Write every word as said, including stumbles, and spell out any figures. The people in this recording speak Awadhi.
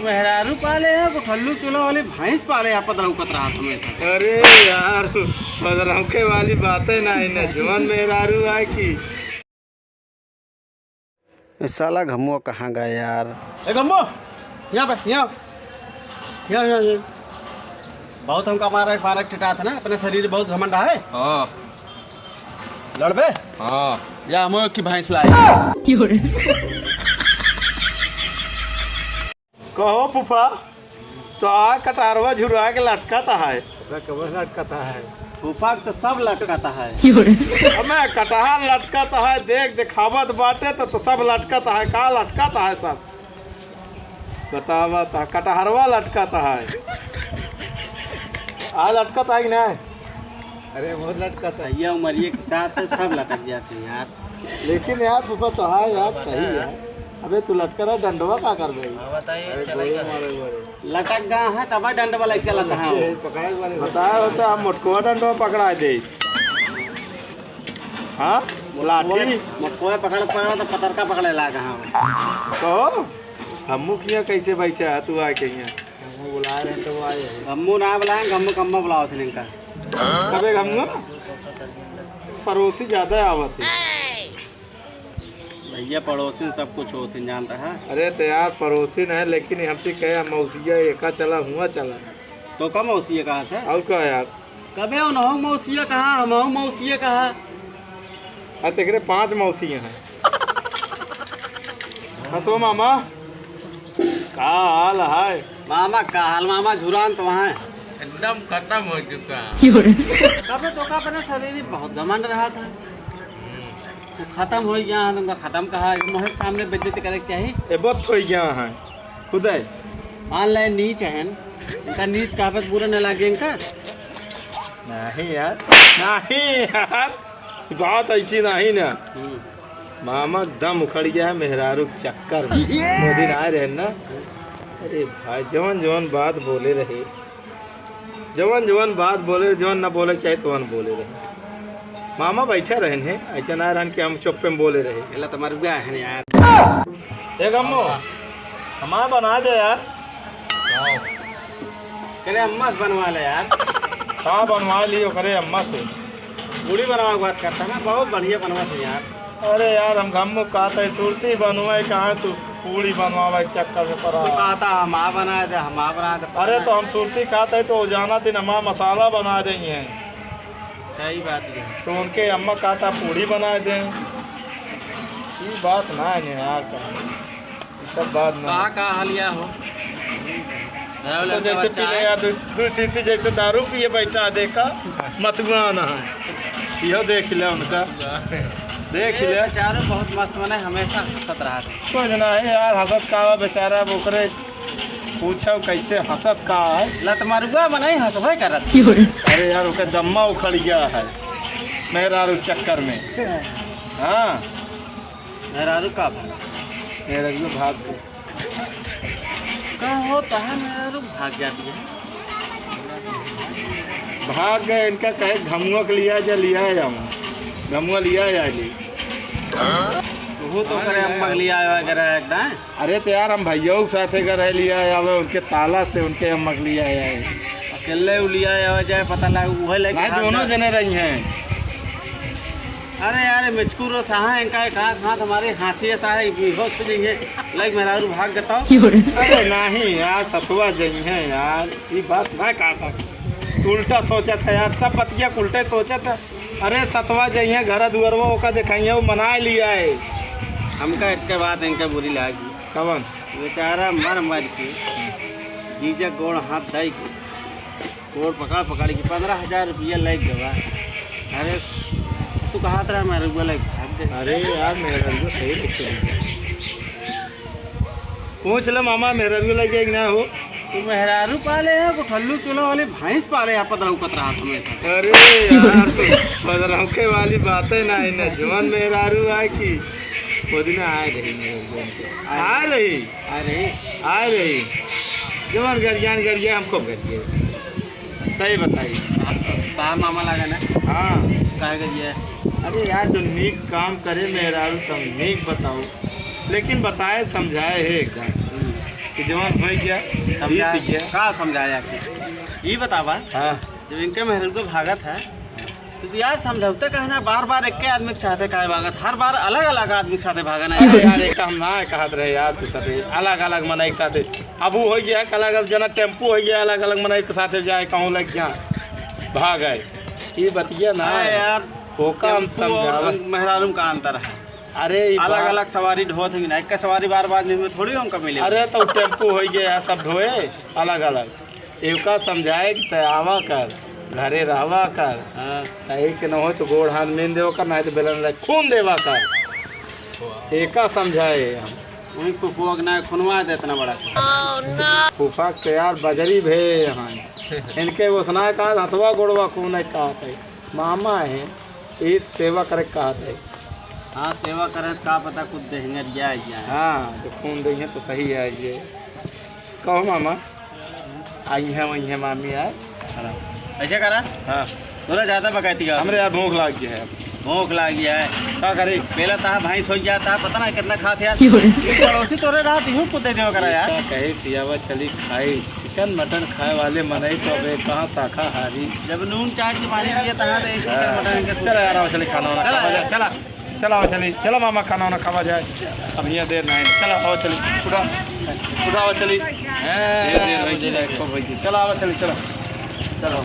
मेहरारू पाले है, वो खल्लू चूल्हा वाली भैंस पाले है, पदरौकत रहत हमेशा। अरे यार, पदरौके वाली बातें ना है ना, जवन मेहरारू आए की। ये साला घमुआ कहाँ गया यार? ए घमुआ, यहाँ पे, यहाँ, यहाँ, यहाँ, यहाँ। बहुत हमका मारा, मारा टिटात है ना, अपने शरीर बहुत घमंड है। हाँ। लड़बे? हाँ। या हम की भैंस लाए। कहो फूफा, तो आ कटारवा झुरा के लटकत है। ओकरा कब लटकत है? फूफा के तो सब लटकत है। हमें कटहर लटकत है, देख देखावत बाटे तो, तो सब लटकत है। का लटकत है सब? बतावा ता, कटहरवा लटकत है। आ लटकत है कि नहीं? अरे वो लटकत है। भैया उमरिया के साथ तो सब लटक जाते हैं यार। लेकिन यार फूफा तो है यार, सही है। अबे तू लटका रहा, डंडवा का कर भाई? हाँ, बताइए, अरे चलेगा। गोरे मारे गोरे। लटक गया है तब डंडवा लेके चलत है। पकड़े वाले बताया होता हम मोटकुआ डंडवा पकड़ा दे। हाँ, लाठी। मोटकुआ पकड़ पकड़ तो पतरका पकड़े लाग है। कहो, हमू किया कैसे बैठा है तू आके यहाँ? हमू बुला रहे हैं तो वो आए हैं। गम्मू ना बुलाए, गम्मू कम्मा बुलाओ थे इनका। कबे गम्मू? पड़ोसी ज्यादा आवत है। भैया पड़ोसी सब कुछ होते जानता है। अरे तो यार पड़ोसी नहीं, लेकिन हमसे कहे मौसिया एका चला हुआ चला। तो का मौसिया कहा था? और का यार? कबे उनहु मौसिया कहा, हमहु मौसिया कहा। आ तेकरे पांच मौसी हैं। हंसो मामा, का हाल है? मामा का हाल, मामा झुरान तो हैं। एकदम खत्म हो चुका। कबे तो का अपने शरीर में बहुत घमंड रहा था। तो खत्म हो गया है, तुमका खत्म कहा, मोहे के सामने बेइज्जती करे के चाही। ए, बहुत हो गया है। खुदे। ऑनलाइन नीच है, इनका नीच कहा पे बुरा न लागे इनका। नहीं यार, नहीं यार, बात ऐसी नहीं ना। हम्म। मामा दम उखड़ गया है मेहरारू के चक्कर में। वो दिन आए रहे ना, अरे भाई, जवन जवन बात बोले रहे, जवन जवन बात बोले, जवन ना बोले के चाहे, तवन बोले रहे। मामा बैठे रहन है, ऐसा ना रहन कि हम चुप्पे में बोले रहे। एला तो मरुआ है यार। ए गम्मो, हमारा बना दे यार। करे अम्मा से बनवा ले यार। हाँ, बनवा लियो, करे अम्मा से। पूड़ी बनावे के बात करता ना, बहुत बढ़िया बनवा थे यार। अरे यार, हम गम्मो कहते हैं, सुरती बनवाए, कहाँ तू पूड़ी बनवावे के चक्कर में पड़ा? तू कहता, "हम आ बनाए दे, हम आ बनाए दे।" अरे, तो हम सुरती कहते हैं, तो जाना दिन हमारा मसाला बना देंगे। सही बात है। तो उनके अम्मा कहता, "पूड़ी बनाए दें।" ये बात ना है यार, का? सब बात ना। कहाँ, कहाँ हलिया हो? तो जैसे पी ले यार, दू, दू सीसी जैसे दारू पिए बैठा, देखा, मतुआन है। इहो देख ले उनका। देख ले। बेचारो बहुत मस्त मने, हमेशा हंसत रहत। कुछ ना है यार, हंसत का बा बेचारा, अब ओकरे पूछो कैसे हंसत का है? लतमरुआ मनई हंसबे करत। अरे यार, ओकर दम्मा उखड़ गया है मेहरारू चक्कर में। हाँ। मेहरारू का भाग? मेहरारू भाग गए। का होता है, मेहरारू भाग जाती है? भाग गए, इनका कहे घमुआ के लिया जा, लिया जाऊँ, घमुआ लिया जा ले। तू तो करे अम्मा के लिया आया करे एकदम। अरे तो यार, हम भैया के साथे का रह लिया आवे, उनके ताला से उनके अम्मा के लिया आए। अकेले उ लिया आवे जाए, पता लगे उहे लेके नहीं, भाग दोनों जाए। जने रही हैं। अरे यार, मिचकू रो साहा, इनका एक हाथ, हाथ हमारे हाथी ऐसा है, ये होश नहीं है, लाइक मेहरारू भाग गताओ। अरे नहीं यार, सतुआ जई है यार, ये बात ना कहा था। तू उल्टा सोचा था यार, सब बतिया के उल्टे सोचा था। अरे सतवा जइहें घर दुअरवा, ओका देखइहें, वो मनाए लिया है। हमका एक बात इनका बुरी लागी। कवन? बेचारा मर मर के, जीजा गोड़ हाथ धई के, गोड़ पकड़ पकड़ के पन्द्रह हजार रुपया लग गवा। अरे, तू कहा था मेहररुआ लग भाग दे। अरे यार, मेहररुआ सही लिख के दे। पूछ ले मामा, मेहररुआ लग गया कि ना हो? तू मेहरारू पाले है, वो खल्लू चूल्हा वाली भैंस पाले है, पदरौकत रहत हमेशा। अरे यार, पदरौके वाली बातें ना है ना, जवन मेहरारू आए कि वो दिन आए रही मेहररुआ के। आए रही। अरे। आए रही। जवन गरियान गरिया हमको गरिए। सही बताई। बा मामा लागा ना। हाँ। काहे गरिए? अरे यार, जो नीक काम करे मेहरारू, तब नीक बताओ। लेकिन बताए समझाए है एकदम। हम्म। कि जवान होइ गया, समझा, बीत गया। का समझाया कि? ई बतावा, हाँ। जब इनके मेहरारू के भागत है, तो यार समझौते कहना, बार बार एक के आदमी के साथे काहे भागत, हर बार अलग अलग आदमी के साथे भागना है। अरे यार, एक हम ना कहत रहे यार, तू साथे अलग अलग मनई के साथे। अब वो होइ गया अलग, अब जना टेम्पू होइ गया अलग अलग मनई के साथे जाए, कहूँ लग गया भाग आए। ई बतिया ना अरे है। यार, ओका हम टेम्पू और समझावा। मेहरारू का अंतर है। अरे, ई अलग बात अलग सवारी ढोत है ना, एक का सवारी बार बार नहीं थोड़ी उनका मिले। अरे, तो टेम्पू होइ गया, सब ढोए अलग अलग। एका समझाए कि तय आवा कर, घरे रहवा कर। हाँ। तय के न हो तो गोड़ हाथ मेन देवा कर, नहीं तो बेलन लाइ खून देवा कर। एका समझाए हम। वही फुफुआ के ना खुनवा दे इतना बड़ा। फूफा के यार बजरी भे यहाँ। इनके ओसना का हथवा गोड़वा खून है का है। मामा है, ई सेवा करे का है। हाँ, सेवा करे का पता कुछ देहंगे रिया है क्या है। हाँ, तो खून देंगे तो सही है ये। कहो मामा, आई है वही है मामी आए। ऐसे करा? हाँ। तोरा ज्यादा बकायती का? हमरे यार भूख लाग गया है। भूख लाग गया है। का करी? पहला तहा भाई सोच गया था, पता ना कितना खात है यार। क्यों रे? एक पड़ोसी तोरे रहा, तू कुछ दे देवा करा यार। का कही पियावा चली खाई। चिकन मटन खाए वाले मनई तो अबे कहाँ शाकाहारी। जब नून चाट के पानी पिए तहा तो एक चिकन मटन के चला यार, आओ चली खाना वाना चला खावा यार। जाए। चला। चला आओ चली। चला मामा खाना वाना खावा जाए। अब यहाँ देर नहीं। चला आओ चली। उठा। उठा आओ चली। हाँ, ये देर हो मुझे जाए। लगे। चला आओ चली, चला। चला।